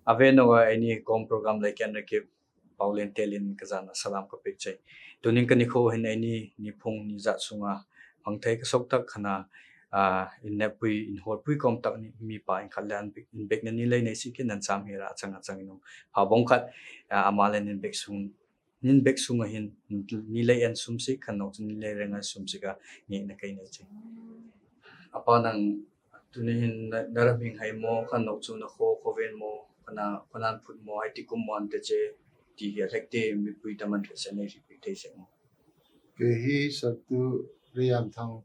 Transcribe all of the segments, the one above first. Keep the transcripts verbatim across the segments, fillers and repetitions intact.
Ave no a, eini kawm program lai ken reki pau len telin ka zana salam ka pek chai. Tunin ka nikho hin eini ni phung ni zat sunga hmang thei ka sok tak khan a, a, in nepui, in horpui kawm tak ni mipa in khat le an bek, in bek na ni lei nei si ke nan sam hi ra chang a chang inum. Ha bong khat, a, ama len in bek sung, nin bek sunga hin ni lei en sum si khan nok chu ni lei reng a sum si ka nge na kai na chai. Apa nang tuni hin na, na ra hming hai mo, khan nok chu na kho, kho ven mo, khan a, khan an phut mo, hai ti kum mo an te che, ti hi a hlek te mipui ta man thei sa nei ri pi thei sa mo. Kei hi Sartu Riamthang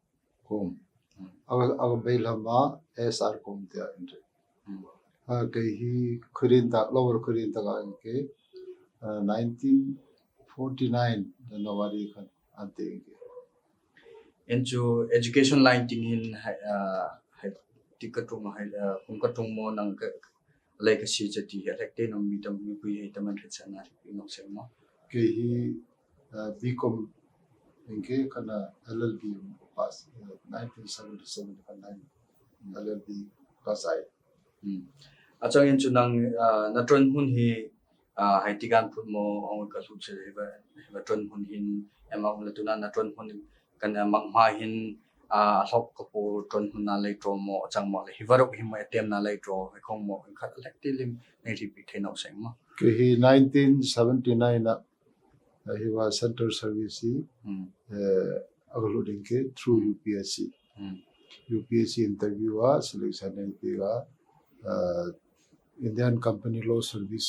Kom. Hmm. Aga, aga bei lama S R Kom te a in re. Hmm. A, kei hi Khurin ta, Lower Khurin ta ga in ke, a, nineteen forty-nine January khan an te in ke. En chu education line ting hin hai, a, hai ti ka tung hai, a, kum ka tung mo nang ka, lei ka si cha ti ha lek te nong mi tam mi pui hai taman khat sa na ri nok seng mo. Kei hi, a, B Com in ke khan a L L B pass, a, nineteen seventy-seven khan a L L B pass ai. Hmm. A chang en chu nang, a, na tron hun hi, a, hai ti gan phut mo, ong ka hlut se hi ba, hi ba tron hun hin, ema ong la tuna na tron hun kan, a, mak ma hin, a, a hlok ka po tron hun na lei tro mo, a chang mo le, hi ba rok hi mo, a tem na lei tro, hi khong mo, khat lek ti lim, nei ri pi thei nok seng mo. Kei hi nineteen seventy-nine na, a, hi ba central service hi, hmm, e, a ka hlut in ke through U P S C. Hmm. U P S C interview a selection nei pe ga, a, Indian Company Law Service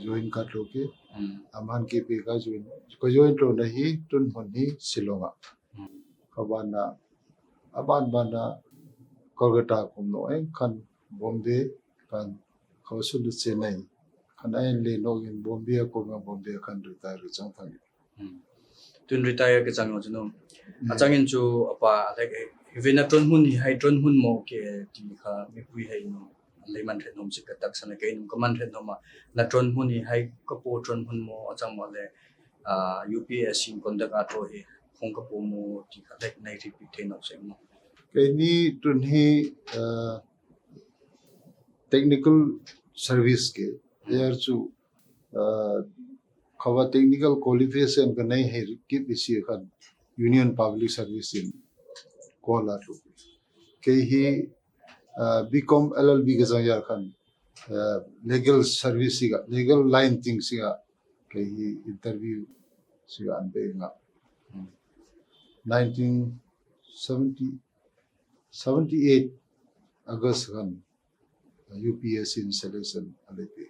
join ka tlo ke. Hmm. Aman ke pe ka join, ka join tlo na hi tun hon hi Shillong a. Hmm. Ka bana, aban bana Kolkata kum no en khan Bombay khan Kausul Chennai khan en le no in Bombay ko ma Bombay khan retire chang thang. Hmm. Tun retire ke chang no chu no. Hmm. A chang in chu apa, like, hi ve na tron hun hi hai tron hun mo ke ti kha mi pui hai no. Lei man ret nom si ka tak sa na ke nom ka man ret nom a. Na tron hun hi hai ka po tron hun mo a chang mo le, a, U P S C in conduct a tro hi khong ka po mo ti kha lek nei ri pi thei nok seng mo. Kei ni tun hi, a, technical service ke. Hmm. Yar chu, a, khawa technical qualification ka nei hai kip isi khan Union Public Service in call a tlo. Kei hi, a, B Com L L B ka chang yar khan, a, legal service si ga, legal line ting si ga, kei hi interview si ga an be nga. Hmm. Nineteen seventy, seventy-eight August khan, U P S C in selection a lei pe.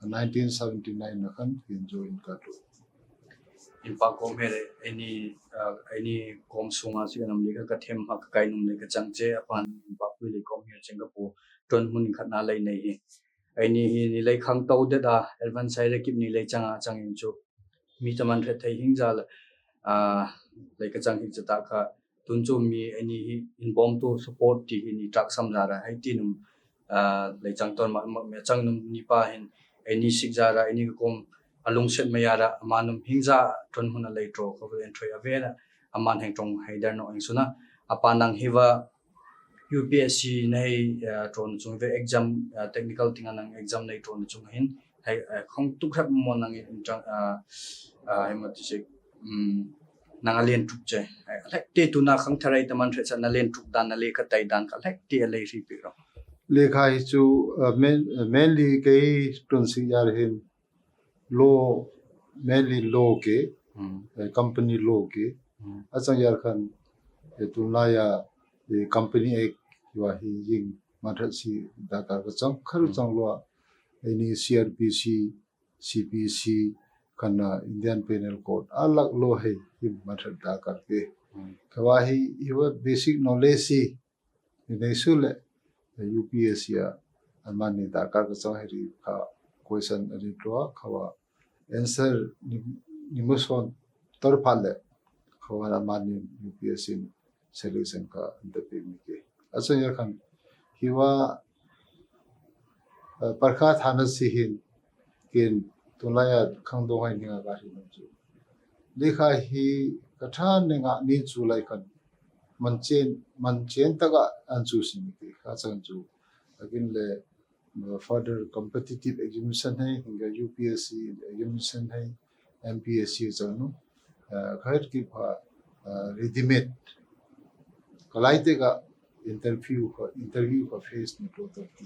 Nineteen seventy-nine na khan kin join ka tlo. In pa kom he le, eini, a, eini kom sunga si nam le ka, ka them ha ka kai num le ka chang che, apan in pa pui le kom he cheng ka po tron hun khat na lei nei hi. Eini hi ni lei khang to det a, advance hai le kip ni lei chang a chang in chu. Mi taman ret thei hing za le, a, lei ka chang hing cha ta kha, tun chu mi eini hi in bom tu support ti hi ni trak sam za ra, hai ti num, a, lei chang ton ma, ma, mi chang num ni pa hin, eini sik za ra, eini ka kom a lungset ma ya ra, ama num hing za tron hun a lei tro, ka vel en troi a ve na, aman heng trong hai dar no heng suna, apa nang hi va, U P S C nei, a, tron chung ve exam, a, technical ting a nang exam nei tron chung hin, hai, a, khong tuk hrap mo nang in chang, a, a, hai ma ti se, um, nang a len tuk che. Hai, lek te tu na khang tharai taman hrep sa na len tuk dan na le ka tai dan ka lek te a lei ri pi ro. Le kha hi chu, a, men, a, mainly kei tun si yar hin law, mainly law ke, hmm, eh, company law ke. Hmm. A chang yar khan, eh, tun la ya, eh, company act wa hi jing man hrep si da ka ka chang, kharu, hmm, chang lua, eh, ni C R P C, C P C, khan, ah, Indian Penal Code, a lak law hi, hi man hrep da ka ke. Hmm. Khawa hi, hi wa basic knowledge hi, ni nei su le, U P S C a, a man ni da ka ka chang hi ri kha question a ri tlo a, khawa answer ni, ni mo son tor pha le, khawa a man ni U P S C in selection ka da pe mi ke. A chang yar khan, hi wa, eh, parkha thana si hin, kin tun la ya khang dong hai ni nga ka hi nam chu. Lekha hi ka than ne nga ni chu lai khan man chen, man chen ta ka an chu si mi ke, ka chang chu. Akin le, further competitive examination hai, hingga U P S C examination hai, M P S C chang nu, eh, khair ki pha, eh, ready made. Kalai te ka interview ka, interview ka face ni to ta ti.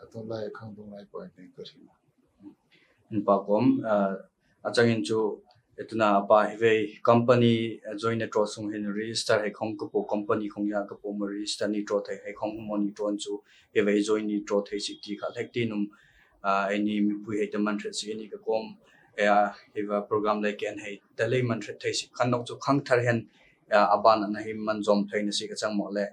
Aton lai khang dong lai point ne ka ri. Npa kom, eh, achang in chu, eh, tuna apa hive company, eh, join ne tro sung hin register hai khong kapo company khong ya kapo mo register ni tro thei hai khong mo ni tro chu hive join ni tro thei si ti ka lek ti num, ah, aini mipui hai te man thret si aini ka kom, eh, hiva program lai ken hai te lai man thret thei si khan nok chu khang thar hen, ah, aban ana hi man jom thei na si ka chang mo le.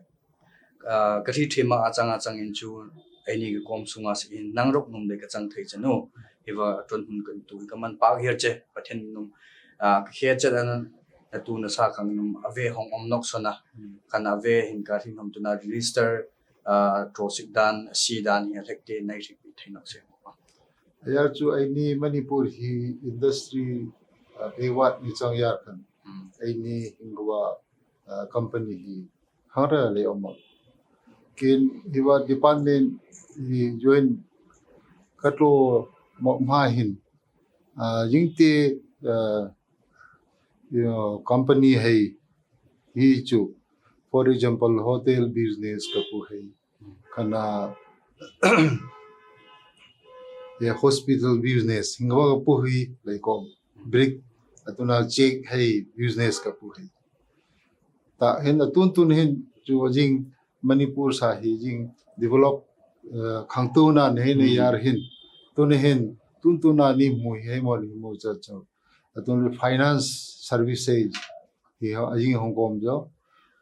Ah, ka thi thi ma achang achang in chu aini ka kom sunga si in nang rok num le ka chang thei chanu. Hiva tun hun kan tu ka man pak hiar che Pathen num, ah, ka khia che dan na tu na sa kang num ave hong om nok sona. Kan ave hin ka thi num tu na register, ah, tro sik dan si dan hi a lek te nai ri thei nok se. Yar chu aini Manipur hi industry, ah, be wat ni chang yar kan. Aini hingwa, ah, company hi hang ra le om. Ken hiwa department hi join katlo mo ma hin, ah, jingte, ah, you know, company hai hi chu, for example, hotel business kapu hai, kana, ya hospital business hingwa kapu hai lai kom, brick atuna check hai business kapu hai. Ta hin atun tun hin chu jing Manipur sa hi jing develop, eh, khang tu na ne ne yar hin. Tun hin tun tun na ni mu hi mo ni mu cha cha. Atun finance services hi ha jing hong kom jo.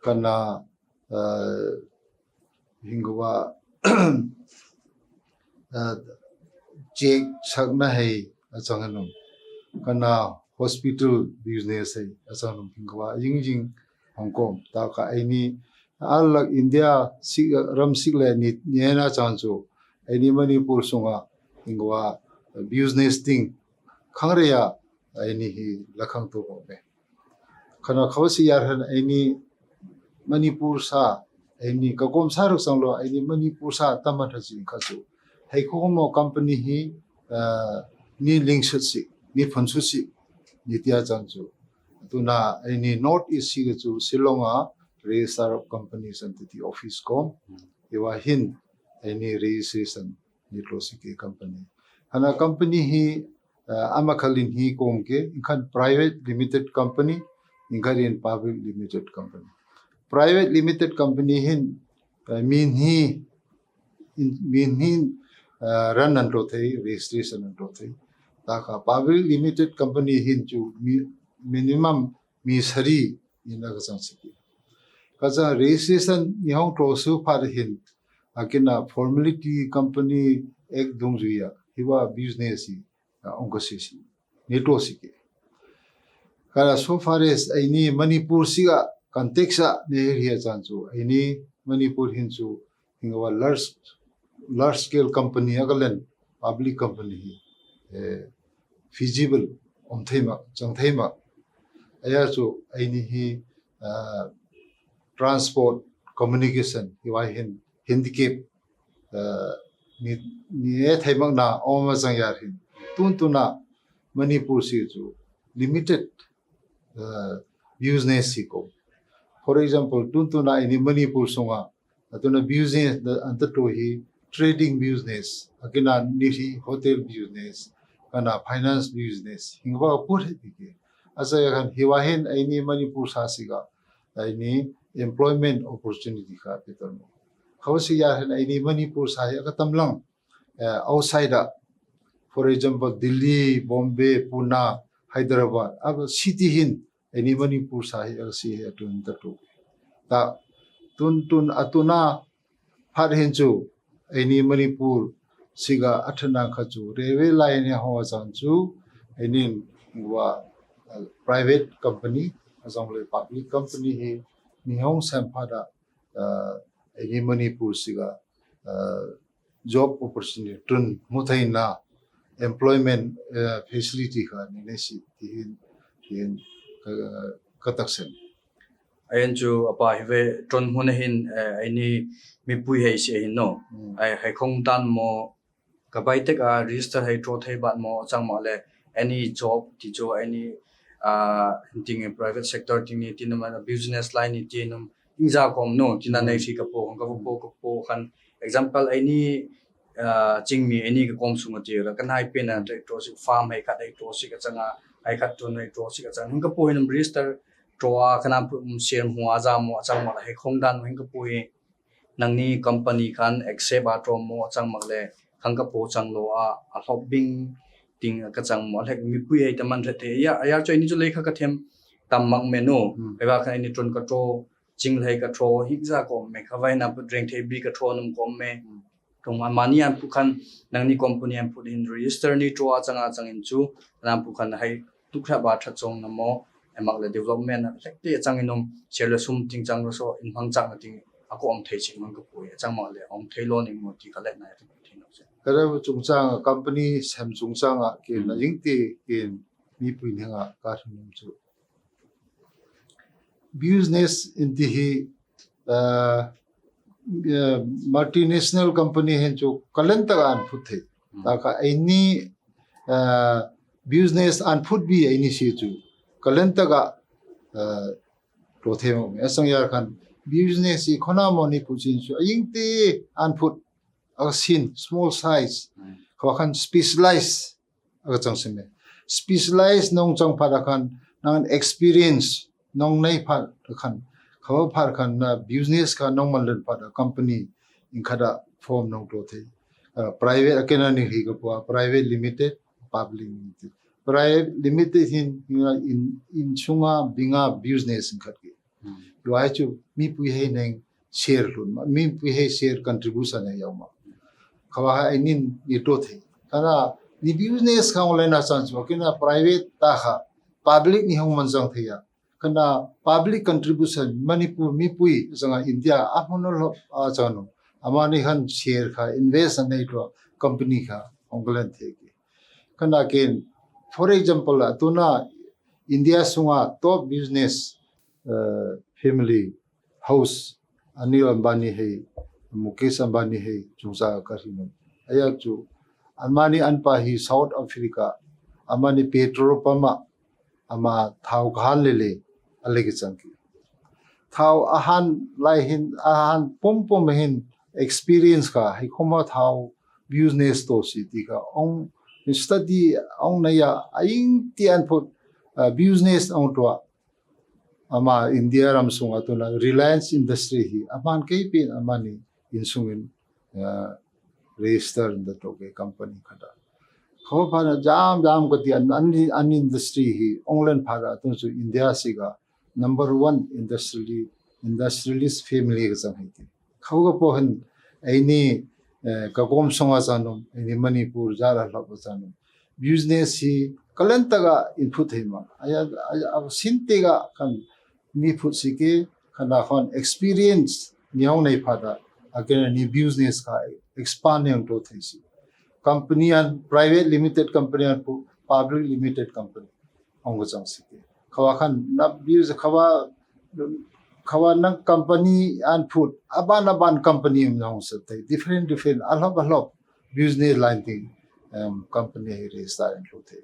Kana, eh, hingwa, ah, check sakna hai achang num. Kana hospital business hai achang num hingwa jing jing hong kom. Ta ka aini alak India sik ram sik le ni, ni na chang chu. Aini Manipur sunga hingwa business ting khang re ya aini hi lakhang tu ko be. Kana khawasi yar han aini Manipur sa, aini ka kom sa ruk sang lo, aini Manipur sa taman ha jing kha chu. Hai ko mo company hi, ah, ni ling sut si, ni phun sut si, ni tia chang chu. Tuna aini North East si ka chu Shillong a register of company san ti office kom. Iwa hin aini registration ni tlo si ke company. Hana company hi, ah, ama khalin hi kom ke, ingkhan private limited company, ingkhan in public limited company. Private limited company hin, ah, min hi, in, min hin, ah, ran an tlo thei, registration an tlo thei. Ta ka public limited company hin chu mi, minimum mi sari ina ka chang siki. Ka chang registration ni hong tlo su pha hin, akina formality company ek dung juya, hiwa business hi, ah, ong ka sisi. Ni tlo siki. Kala so far as aini Manipur siga context a ne hi a chang chu, aini Manipur hin chu, hingwa large, large scale company a ka len, public company hi, eh, feasible, om thei ma, chang thei ma. Aya chu, aini hi, ah, transport, communication, hiwa hin, handicap, ah, ni, ni e thei mak na, om ma chang yar hin. Tun tun a, Manipur si chu, limited, ah, business hi ko. For example, tun tun a aini Manipur sunga, atuna business da anta to hi trading business, akina ni hi hotel business, kana finance business, hingwa pur he ti ke. Asa ya kan hiwa hin aini Manipur sa siga, aini employment opportunity ka peter mo. Khawasi ya hin aini Manipur sa hi aka tamlang, eh, outside a, for example, Delhi, Bombay, Pune, Hyderabad, aba city hin, aini Manipur sa hi, ah, si hi atun ta tu. Ta tun tun atuna phat hin chu, aini Manipur siga athanan kha chu, railway line ho chang chu, aini wa, ah, private company, achang le public company hi, ni hong sem pha da, ah, aini Manipur siga, ah, job opportunity tun mu thei na employment, eh, facility kha ni ne si ti hin, ti hin ka, ka tak sen. Ayan chu apa hi ve tron hun hin, eh, aini mipui hei si hin no. Hmm. Ai hei khong dan mo ka bai tek a register hei tro thei bat mo chang ma le any job ti chu any, ah, ting private sector ting ni tin ma business line ni tin um ingza kom no tin na nei si ka po ka po ka po kan example aini, ah, ching mi aini ka kom sung ti la kan hai pe na te tro si farm hei khat hei tro si ka chang a hei khat tun hei tro si ka chang ka po hin um register tro a kan am pu um share mo a za mo a chang ma la hei khong dan mo hin ka po hi nangni company khan accept a tro mo a chang mak le khang ka po chang lo a a hlop bing ting ka chang mo a hlek mipui hei ta man hre the ya a ya choi ni chu lei kha ka them tam mak me no. Hmm. Hei ba khan ni tron ka tro ching lei ka tro hik za ko me kha vai na pu dreng thei bi ka tro num ko me. Hmm. Tung a mani an pu khan nangni company an pu hin register ni tro a chang a chang in chu an pu khan hei tuk hra ba tha chong na mo. Emak le development a hlek te chang in um share le sum ting chang ro so in hmang chang na ting a ko om thei ching mang ka pui a chang ma le om thei lo ni mo ti ka let na ya thei no se. Ka ra chungchang a company sem chungchang a kin na jing ti kin mipui neng a ka thun chu. Business in ti hi, ah, ah, multinational company hen chu kalen taka an phut thei. Hmm. Ta ka aini, ah, business an phut bi aini si chu kalen taka, ah, to thei mo. Asang yar khan business i khona mo ni phut sin chu a jing ti an phut a sin small size. Hmm. Kha khan specialize a ka chang sime. Specialize nong chang phat a khan nang experience nong nei phat a khan kha phat khan na business kha nong man len phat a company in kha da form nong to thei. Ah, private a kena ni hi ka pua private limited, public limited. Private limited hin in, in sunga binga business in khat ki. Hmm. Yu ai chu mipui hei neng share hlun ma, mipui hei share contribution hei yau ma. Kha wa ha inin ni to thei. Kana ni business kha online a chang chu kena private ta kha public ni hong man chang thei ya. Kana public contribution Manipur mipui chang a India a hon lo a chang no. Amani khan share kha invest a nei to company kha hong kalen thei ki. Kana ken, for example, a tuna India sunga top business, uh, family house Anil Ambani hei, Mukesh Ambani hei, chungchang ka hri no. Aya chu, amani an pa hi South Africa, amani petrol pump a, ama thau ka han lele, a le ki chang ki. Thau a han lai hin, a han pum pum hin experience ka, hei khoma thau business to si ti ka ong study ong na ya a ing ti an phut, ah, business ong tua. Ama India ram sunga tuna Reliance Industry hi aman kei pin amani insungin, ah, register in da to ke company kha da. Kho pha na jam jam ka ti an, an, an industry hi ong len pha da tun su India si ka number one industrially, industrialist family ka chang hei ti. Khau ka po han, aini, eh, ka kom song a chang num, aini Manipur jala hlop a chang num. Business hi kalen taka input hei ma. Aya, aya, a sin te ka kan mi phut si ke, kan da kan experience ni hong nei pha da, a ken ni business ka expand ni hong to thei si. Company an, private limited company an pu, public limited company. Hong ka chang si ke. Kha wa khan na views kha wa, kha wa nang company an phut, aban aban company hong sa thei, different different, a hlop a hlop business line ting, em, company hei register in lo thei.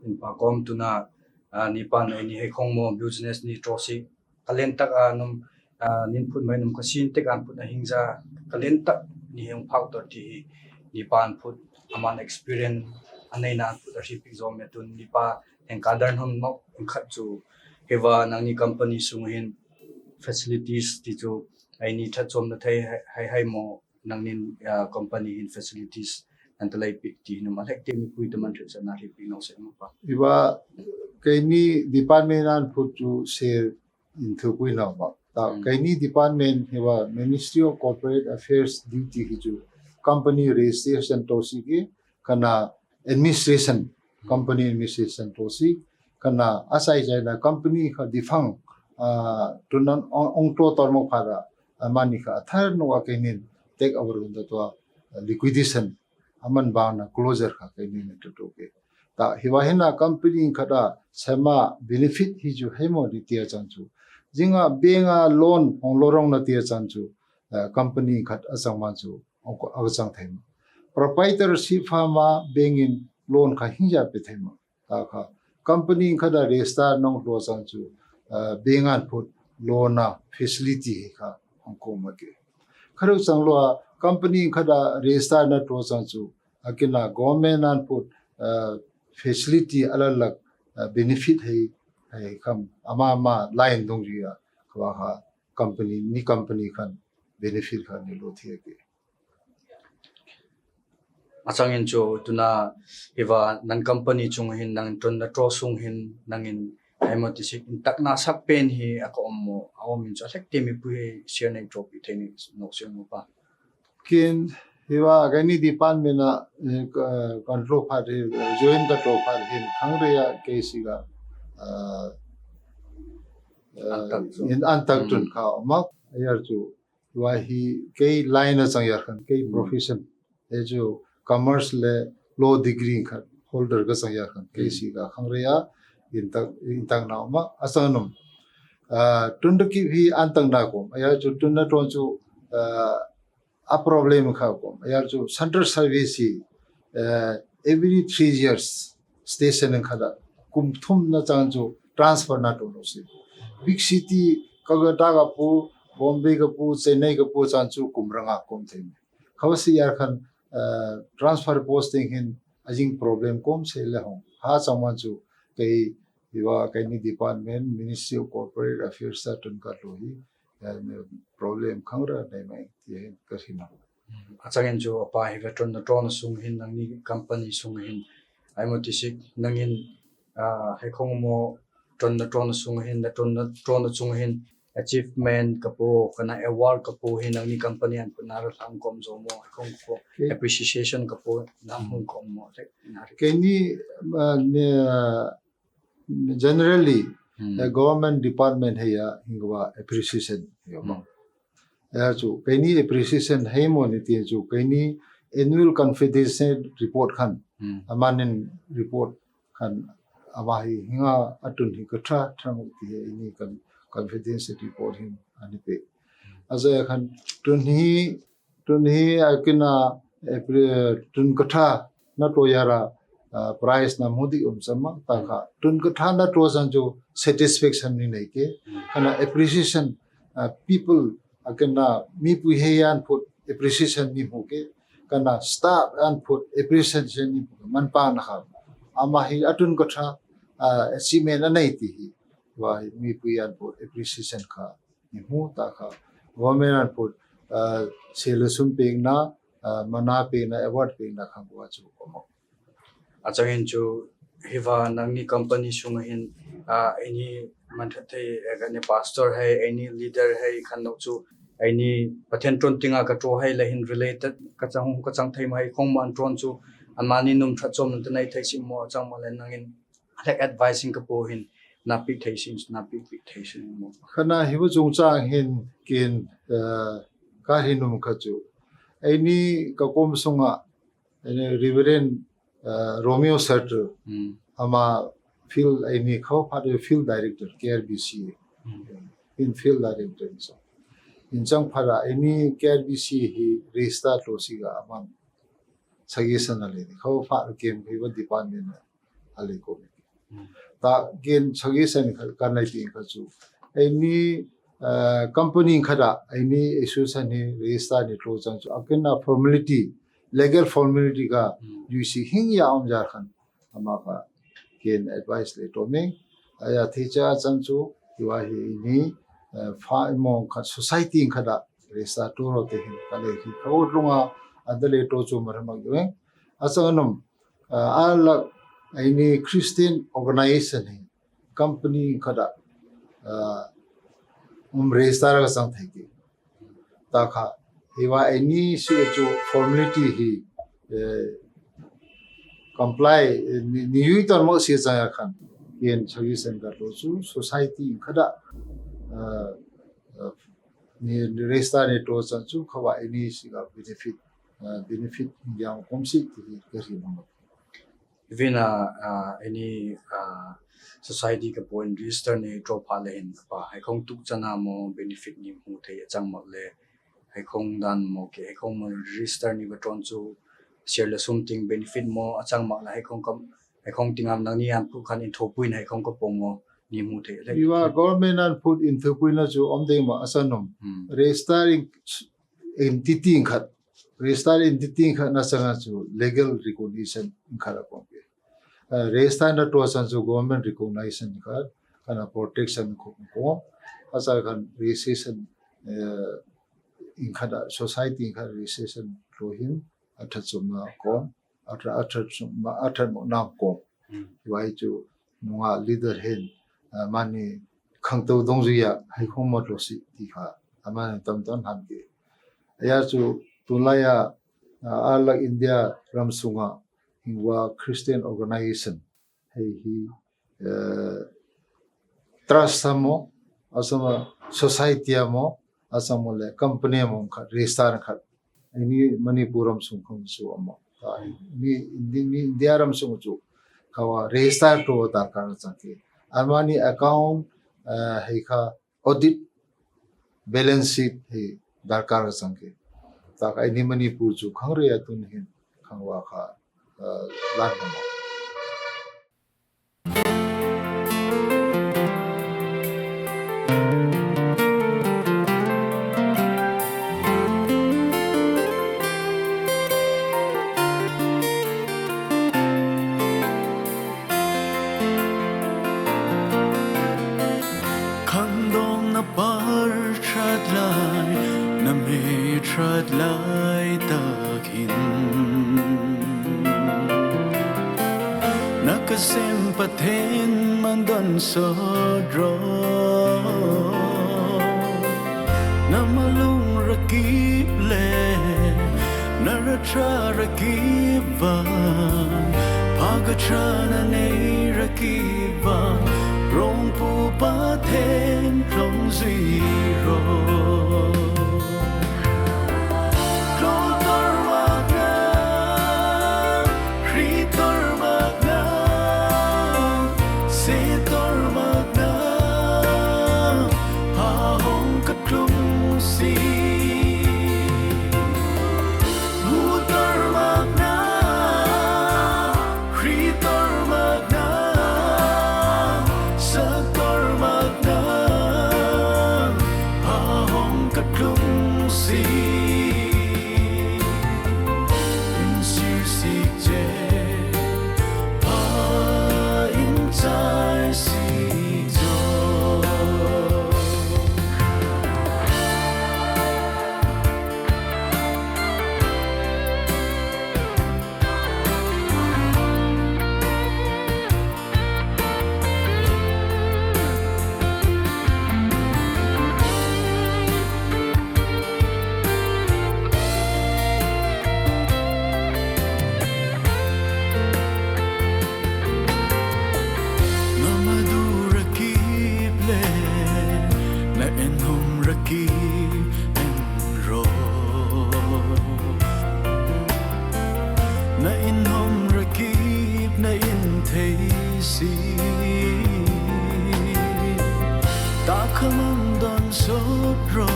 In pa kom tuna, ah, ni pan aini hei khong mo business ni to si kalen tak a num, ah, nin phut mai num ka sin tek an phut a hing za kalen tak ni heng phau tor ti hi ni pan phut aman experience anei nan phut a hri pik zom me tun ni pa heng ka dar hon nok khat chu hewa nangni company sung hin facilities ti chu aini that chom na thei hai, hai, hai mo nangnin, ah, company hin facilities nan ta lai pik ti hin ma lek te mipui ta man thut sa na hri pik no se ma pa. Iwa keini department an phut chu se in thukui na ba. Ta, mm, keini department hewa Ministry of Corporate Affairs duty hi chu company registration to si ke, kana administration, mm, company administration to si, kana asai jai na company kha defunct, ah, tunan ong, ong to tor mo pha da, amani kha athar no a kenin take over un da to, ah, liquidation, aman ba na closure kha kenin to to ke. Ta, hewa hena company kha da, sema benefit hi chu hei mo di tia chang chu. Zinga bank a loan hong lorong na tir chang chu, eh, company khat a chang man chu hong ko a chang thei ma. Proprietorship hama bank in loan kha hing ja pe thei ma. Ta kha company khat a register nong lo chang chu, eh, bank an phut loan a facility hi kha hong ko ma ke. Kharuk chang lo a company khat a register na to chang chu akina government an phut, eh, facility alalak, eh, benefit hei, hei kham ama ama line dong ri a kha ba kha company ni company khan benefit khan ni lo thei ke. A chang in chu tuna hiva nang company chung hin nang tun na to sung hin nangin ai mo ti sik in tak na sak pen hi a ka om mo a om in chu a lek te mipui hei share nei to pi thei ni nok sing mo pa. Kin hiva kaini department a, eh, ka, kan tlo phat hi, eh, join ka tlo phat hin khang re a kei si ga, eh, eh, an tak tun. In an tak tun kha ma. Ayar chu hiva hi kei line a chang yar khan kei profession. E chu commerce le law degree kha holder ka chang yar khan kei si ga khang re a in tak, in tak na ma a chang nom. Ah, tun da ki hi an tak na kom. Ayar chu tun na ton chu, ah, a problem kha kom. Ayar chu central service hi, eh, every three years station khat a kum thum na chang chu transfer na to lo si. Big city Kolkata ka pu, Bombay ka pu, Chennai ka pu chang chu kum ranga kom thei. Kha ba si yar khan, eh, transfer posting hin a jing problem kom se le hong. Ha chang man chu kei hiva kaini department Ministry of Corporate Affairs a tun ka lo hi, eh, problem khang ra nei mai ti hin ka hin. A chang in chu a pa hiva tun na to na sung hin nangni company sung hin ai mo ti sik nangin, ah, hei khong mo tun na to na sung hin na tun na to na sung hin achievement ka po kana award ka po hin nangni company an phut na ra lang kom zo mo hei khong ko appreciation ka po na hung kom mo le na re. Kaini, ah, ne, ah, generally, eh, government department hei a hing wa appreciation yo mo. Ya chu kaini appreciation hei mo ni ti chu kaini annual confidential report khan, amanin report khan ama hi hinga atun hi ka tha tha mo ti hei ini kan confidential report hin ani pe. Aja khan tun hi Tun hi akina, eh, tun ka tha na to yara, ah, prize na mudi um sama ta kha. Tun ka tha na to san chu satisfaction ni nei ke. Kana appreciation, ah, people akina mipui hei an phut appreciation ni mu ke. Kana staff an phut appreciation ni mu ke. Man pa na kha. Ama hi atun ka tha, ah, achievement anai ti hi. Wa hi mipui an phut appreciation kha. Ni mu ta kha. Government an phut, ah, sel sum pengna, ah, mana pengna, award pengna khang wa chu ko mo. A chang in chu hiva nangni company sunga hin, ah, any man that hei, eh, any pastor hei, any leader hei khan no chu, any Pathen ton tinga ka to hei la hin related ka chang ka chang thei mai khong man ton chu, amani num that chom na te nai thei sim mo chang ma le nangin Lek advice in ka po hin, na pi thei sin, na pi pi thei sin mo. Kana hiva chungchang hin kin, eh, ka hin um ka chu. Aini ka kom sunga, aini Reverend, eh, Romeo Sartre, ama field aini khau phat field director, K R B C. In field director so. In chang phara aini K R B C hi register to si ga aman. Suggestion a le ni. Khau phat kem hiva department a le ko. Ta kin suggestion ka nai ping ka chu. Aini, eh, company khat a, aini association hi register ni tlo chang chu. Akina formality, legal formality ka U C hing ya om jar khan. Ama ka kin advice le to me. Aya thi cha chang chu, hiva hi ni, eh, fa mong khat society khat a register to ro te hin ka le hi. Ka ut lunga, adale to chu mar mak yo. Asa nom, ah, a lak aini Christian organization hi company khat a, ah, um register ka chang thei ke. Ta kha, hiva aini si chu formality hi, eh, comply, eh, ni, ni yui tar mo si chang ya khan. Yen suggestion ka to chu society khat a, ah, ah, ni, ni register ni to chang chu khava aini si ka benefit, ah, benefit yang kom si ti ka ri mo. Iwin a, ah, any, ah, society kapo in register nei tro pha le hin apa, haikhong tuk chana mo benefit ni mu thei achang mak le, haikhong dan mo ke, haikhong mo register ni ba tron chu, share le sum ting benefit mo achang mak le, haikhong kam, haikhong ting am nang ni an pu khan in thopuin haikhong kapo mo ni mu thei le. Iwa government an put in thopuin la chu om ding ma asan nom. Hmm. Register in entity khat, register entity khat na chang a chu legal recognition khat a kom ke. Eh, register na tro chang chu government recognition khat, kana protection ko ko. Asa khan registration, eh, in khat a society khat registration tro hin, a that chom na kom. A that, a that chom, a that mo na kom. Hmm. Iwa chu nunga leader hin, ah, mani khangtou dungzui a, haikhong mo tro si ti kha, a mani tam tam han ke. Aya chu tulai a, ah, alak India ram sunga, hing wa Christian organization, hei hi, eh, trust a mo, asa mo society a mo, asa mo le company a mo khat, register khat. Ini Manipur ram sung khong su a mo. Ta, ini, ini, ini India ram sung chu. Kawa register tro darkar chang ke. Amani account, eh, hei kha audit balance sheet hei darkar chang ke. Ta ka ini Manipur chu khang re a tun hin khang wa kha, eh, lan mo. Khangdong na par trat lai, na me trat lai tak hin. Na kasem Pathen man donsot ro. Na malung rakip le, na ratra rakip vang, pagatra na nei rakip vang, Rongpu Pathen tlong zui ro. Tlo tor mak na, hri tor mak na, se tor mak na, pahong katlung si. Mu tor mak na, hri tor mak na, sa tor mak na, pahong katlung si. Insir sik je, pa inchai sik jo. Na madu rakip le, na enhom rakip en ro. Na inhom rakip na inthei si. Ta khamang donsot ro.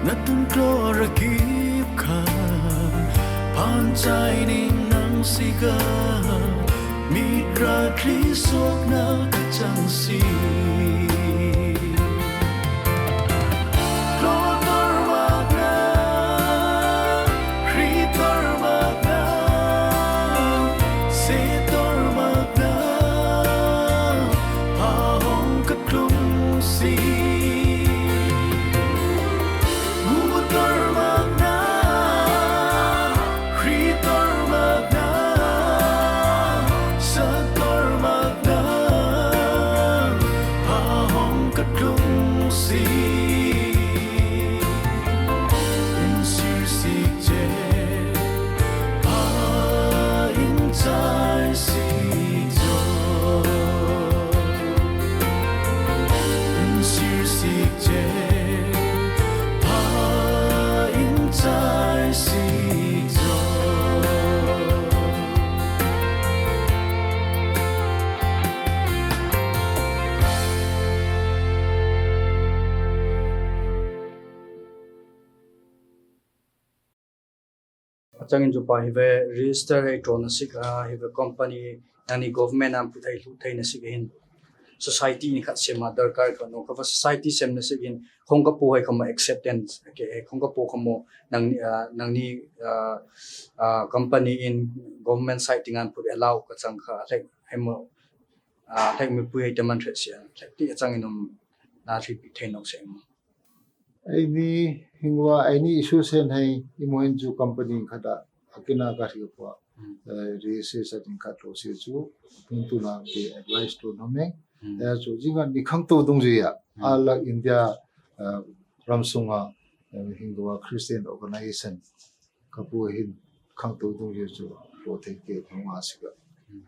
Na tuntlo rakip kha. Phan chai ning nang si ga. Mit ra thli sok na ka chang si. Tlo tor mak na, hri tor mak na, se tor mak na, pahong katlung si. Mu tor mak na, hri tor mak na, sa tor mak na, pahong katlung si. Insir sik je, pa inchai sik jo. Insir sik je, pa inchai sik jo. Chang in chu pa hive register hei trawna sik a, hive company nangni government an put hei lhut theina sik hin society in khat sem a darkar ka no, kava society semna sik hin khong ka po hei kamo acceptance ke, khong ka po kamo nang, ah, nangni, ah, ah, company in government side tieng an put allow ka chang kha, hlek hei mo, ah, hlek mipui hei te man thret sia, hlek ti a chang in um na thipik thei nok se mo. Eini hingwa eini issue sen hei imo hin chu company khat a akina ka ri pua. Hmm. Eh, research a ding khat lo se chu, tun tuna ke advice to no me. Hmm. Eh, chu jinga ni khangtou dungjuia. Hmm. Ala India, eh, ramsunga, eh, hingwa Christian organization. Ka pu hin khangtou dungjuia chu lo thei ke thong a sik a. Hmm.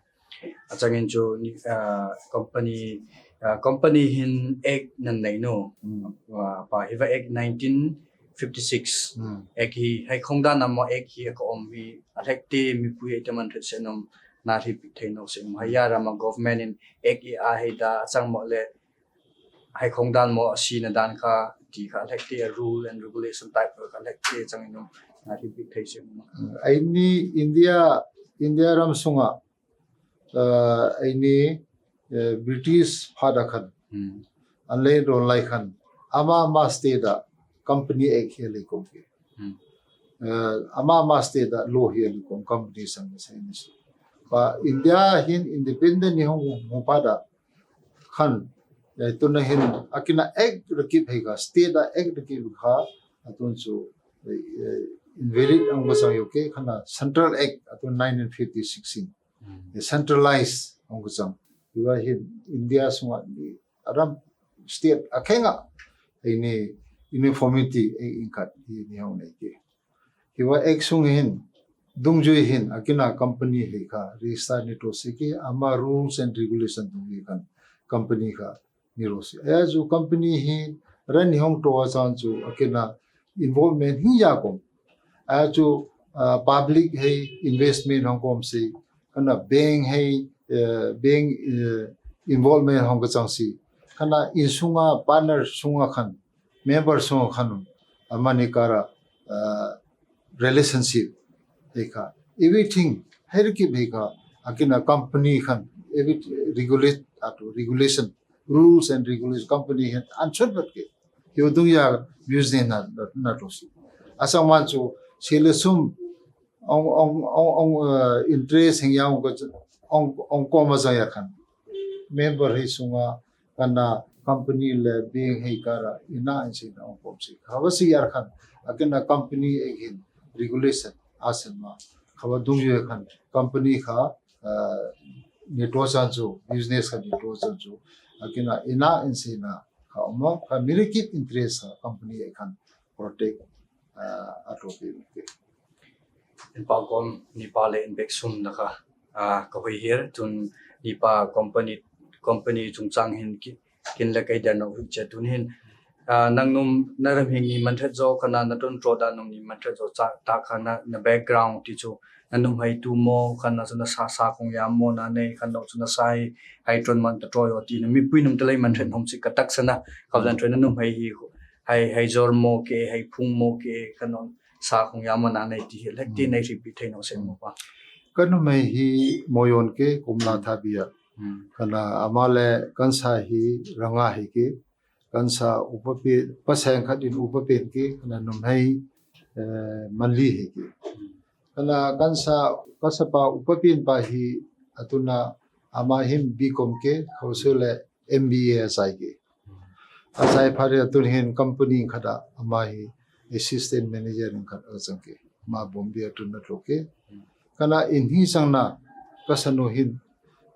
A chang in chu ni, ah, company, ah, company hin act nan nei no. Hmm. Ah, pa hiva act nineteen fifty-six. Hmm. Act hi, hei khong dan a mo act hi a ka om hi, a hlek te mipui hei te man thret se nom na thipik thei nok se mo. Hei a rama government in act hi a hei da a chang mo le, hei khong dan mo a sina dan kha, ti kha hlek te a rule and regulation type kha hlek te chang in um na thipik thei se mo. Hmm. Eini India, India ramsunga, ah, eini, eh, British phat a khan. Hmm. An le don lai khan. Ama ama state a company act hi le kom ke. Hmm. Eh, ama ama state a law hi le kom company sang ni sang ni. Ba India hin independent ni hong mo phat a khan. Eh, tuna hin akina act rakip hei ka, state a act rakip kha, atun chu, eh, eh, invalid ang basang yo ke, khana central act, atun nineteen fifty-six in. Hmm. Centralize ong ka chang. Hiva hin India sunga ni aram state akhenga eini uniformity e ingkat hi ni hong nei ke. Hiva act sung hin dungjui hin akina company hei kha register ni to se ke, ama rules and regulation dungjui khan company kha ni ro se. Aja chu company hi ran ni hong to a chang chu akina involvement hi ya kom. Aja chu, ah, public hei investment hong kom se, khana bank hei, eh, bank, eh, involvement hong ka chang se. Khana in sunga partner sunga khan, member sunga khan, amani kara, ah, relationship hei kha. Everything hei rakip hei kha, akina company khan, every regulate, atu regulation, rules and regulation company hin an chun bat ke. Hiu dung ya business na, na, na to si. Asang man chu, sila sum, ong, ong, ong, ong, eh, interest hing ya ong ko, ong, ong ko ma sa ya khan. Member hei sunga, kana company le bank hei kara, ina in si na ong kom si. Khawa si ya khan, akina company e hin regulation, asen ma. Khawa dung ya khan, company kha, ah, ni to san chu, business kha ni to san chu, akina ina in si na, kha omo, kha mi rakip interest kha company e khan protect, ah, a to pe ke. Inpa kom, nipa le inbek sum na kha, ah, ka hoi hir, tun nipa company, company chungchang hin ki, kin le kai der no hui che tun hin. Ah, nang num na ram hin ni man thet zo khana na tun tro da num ni man thet zo cha ta khana na background ti chu na num hai tu mo khana chu na sa sa khong ya mo na nei khan no chu na sa hai hai tron man ta tro yo ti na mipui num ta lei man thet hom si ka tak sana ka dan tro na num hai hi hai hai jor mo ke hai phung mo ke khan no sa khong ya mo na nei ti hi lek ti nei ri pi thei no se mo pa. Ka num hai hi mo yon ke kum na tha bia. Hmm. Khana ama le kan sa hi ranga hi ke. Kan sa upa pe, paseng khat in upa pen ke, kana num hai, eh, manli hai ke. Kana kan sa, ka sapa upa pen pa hi atuna ama hin B Com ke, khausu le M B A asai ke. Asai phari atun hin company khat a ama hi assistant manager in khat a chang ke. Ma Bombay atun na tlo ke. Kana in hi sang na, ka sanu hin,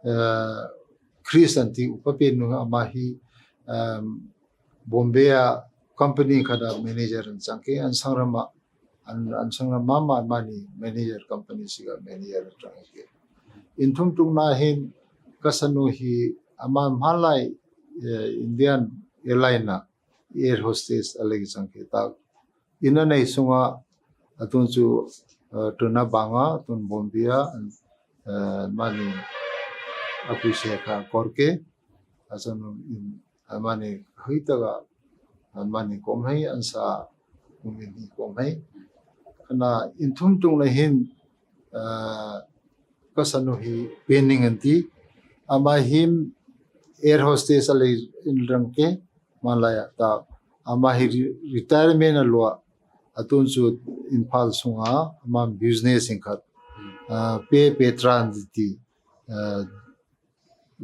eh, Chris an ti upa pen nu ama hi, em, Bombay a company khat a manager an chang ke, an sangram a, an, an sangram mama mani manager company sik a manager an chang ke. In thum tung na hin ka sanu hi ama hmalai, eh, Indian Airline a air hostess a lei chang ke ta. Ina nei sunga atun chu, eh, tuna banga, tun Bombay a, eh, mani apise kha kor ke, asan in, mani hui ta ga, mani kom hai, an sa, kum in hi kom hai. Kena inthum tungna hin, eh, ka sanu hi Penning anti, ama hin air hostess a lei inrang ke, malai a ta, ama hi re-, retirement a lua, atun chu Imphal sunga, ama business ingkat, eh, Pe Petran ti, eh,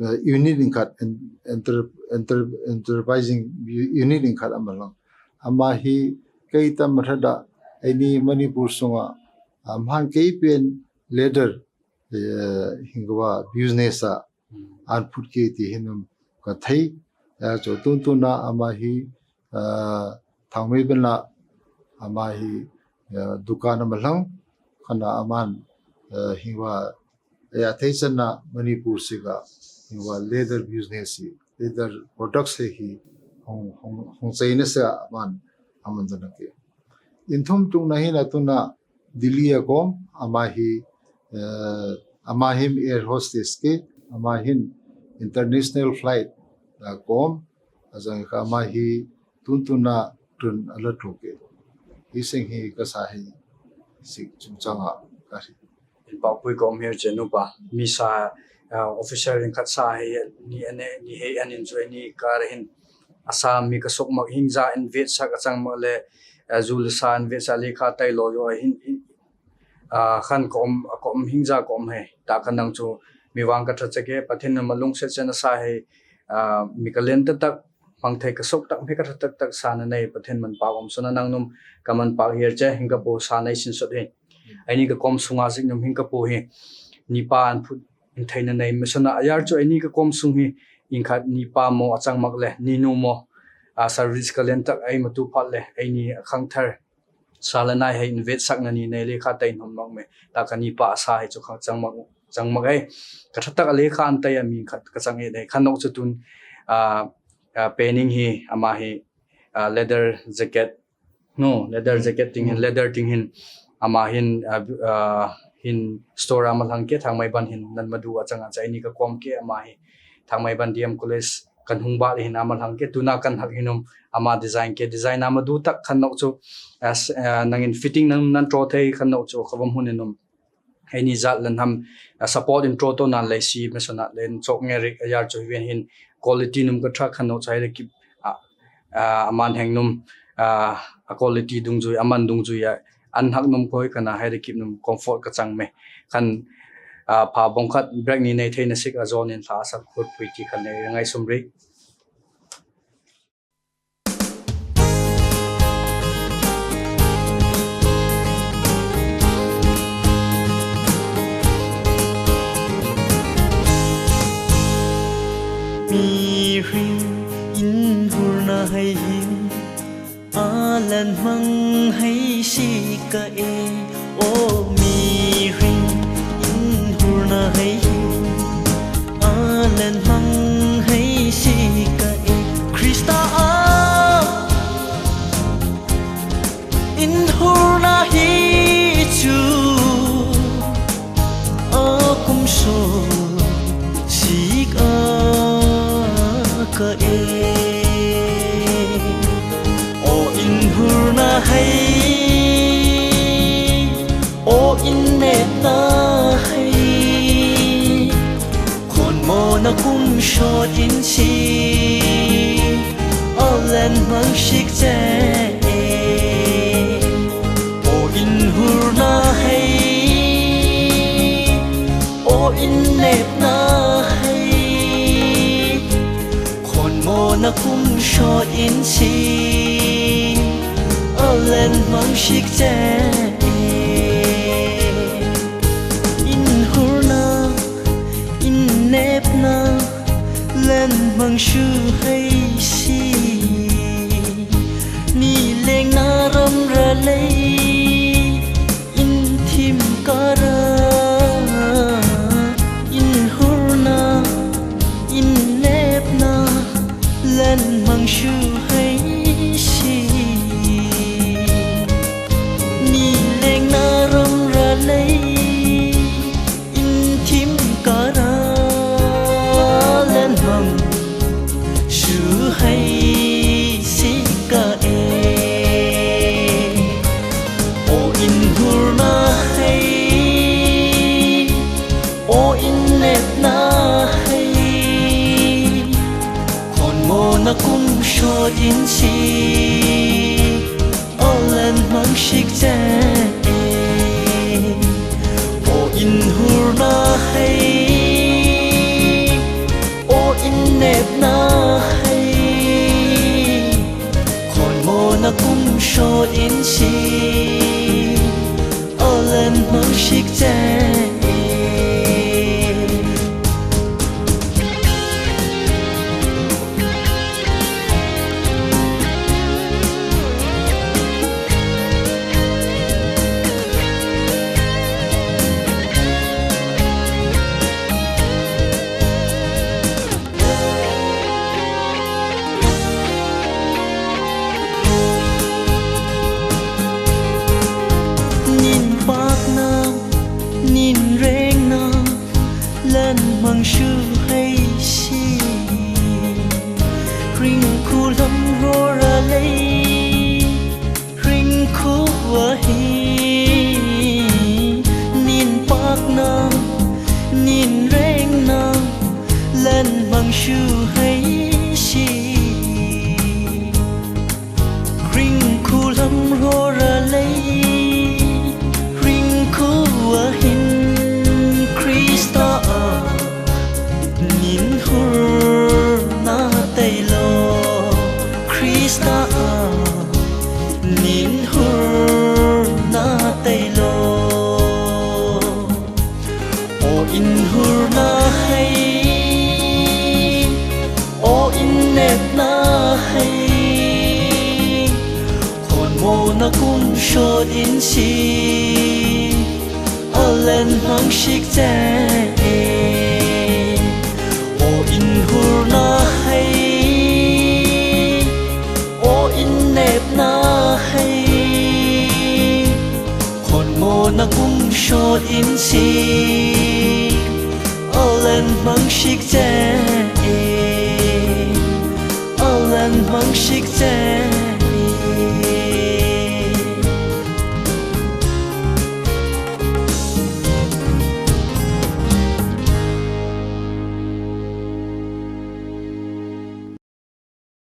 eh, unit ingkat, en-, enter-, enter-, enterprising u-, unit ingkat ama lang. Ama hi kei tam rada, aini Manipur sunga, ah, man kei pen leader, eh, hingwa business a, an phut ke ti hin um ka thei, eh, chu tuntun a ama hi, eh, thangmei bena ama hi, eh, dukan ama lang, kena aman, eh, hingwa, eh, a thei chana Manipur siga, hingwa leather business hi, leather products hi, hi, hong, hong, hong China sa aman, aman dana ke. Inthum tungna hin atuna Delhi a kom, ama hi, eh, ama hin air hostess ke, ama hin international flight a kom, azang ka ama hi tuntun a tun a la tru ke. Hi seng hi ka sa hi sik chungchang a ka hi. Inpakpui kom hir che nupa. Mi sa, ah, official in khat sa hi ni ane, ni hei an in chu ni kar hin. Asa mi ka sok mak hing za invite sak a chang mak le, eh, zu le sa invite sak lekha tai lo yo hin, hin, ah, khan ka om, ka om hing za ka om he. Ta khan nang chu mi vang ka that che ke, Pathen in malungset chen asa he, ah, mi ka len tak tak, mang thei ka sok tak, mi ka that tak tak sa na nei, Pathen manpak om sona nang num ka manpak hir che, hing ka po sa nei sin sot he. Aini ka kom sunga zik num hing ka po he. Ni pa an phut in theina nei me sona ayar chu aini ka kom sung hi, in khat ni pa mo a chang mak le, ni nu mo, a service ka len tak ai matu phat le, aini a khang thar. Sa le nai hei invite sak na ni nei lekha tai hon mak me. Ta ka ni pa sa hei chu khang chang mak, chang mak hei. Ka that tak a lekha an tai a mi khat ka chang e nei. Khan nok chu tun, a, a, Penning hi, ama hi, a, leather jacket, no, leather jacket ting hin, leather ting hin, ama hin, ah, ah, hin store ama lang ke, Thangmaiban hin, nan madu a chang a chai ni ka kom ke, ama hi, Thangmaiban D M College, kan hung ba hin ama lang ke, tuna kan hak hin um, ama design ke, design ama du tak khan nok chu, ah, s-, ah, nang in fitting nan, nan tro thei khan nok chu, ka vom hun hin um. Hei ni zat len ham, ah, support in tro to nan lei si, me sona len chok nge rik, ayar chu hi ven hin, quality num ka track khan nok chu hei le kip, ah, ah, aman heng num, ah, a quality dungjui, aman dungjui a, an hak num koi kana hei le kip num comfort ka chang me. Khan, ah, pha bong khat break ni nei thei na sik a zon in thla sak khut pui ti khan nei ngai sum ri. Mihring inhurna hei hin, a lanhmang hei si ka e, o mihring inhurna hei hin, a lanhmang hei si ka e, Krista a inhurna hi chu a kum sawt sik a ka e. O inhurna hei, o innepna hei, khawnmawna kum sawt in si, a lanhmang sik che e. O inhurna hei, o innepna hei, khawnmawna kum sawt in si, a lanhmang sik che e. Inhurna, innepna, lanhmang su hei si, ni lengna ram ra lei, in thim kara, inhurna, innepna, lanhmang su hei si, ni lengna ram ra lei, in thim kara, lanhmang su hmangsikte. Aw inhurna hai, aw innepna hai, khonmona kum sot insi, alen hmangsikte. Nin pâkna, nin rengna, lan hmangsu hai si. Hringkhu lam rora lei, hringkhu ahi. Nin pâkna, nin rengna, lan hmangsu hai si. Hringkhu lam rora lei, hringkhu ahin Krista a, nin hurna tailo, Krista a, nin hurna tailo. Aw inhurna hai, aw innepna hai, khonmona kum sot insi, alen hmangsikte. Aw inhurna hai, aw innepna hai, khonmona kum sot insi, alen hmangsikte. Alen hmangsikte.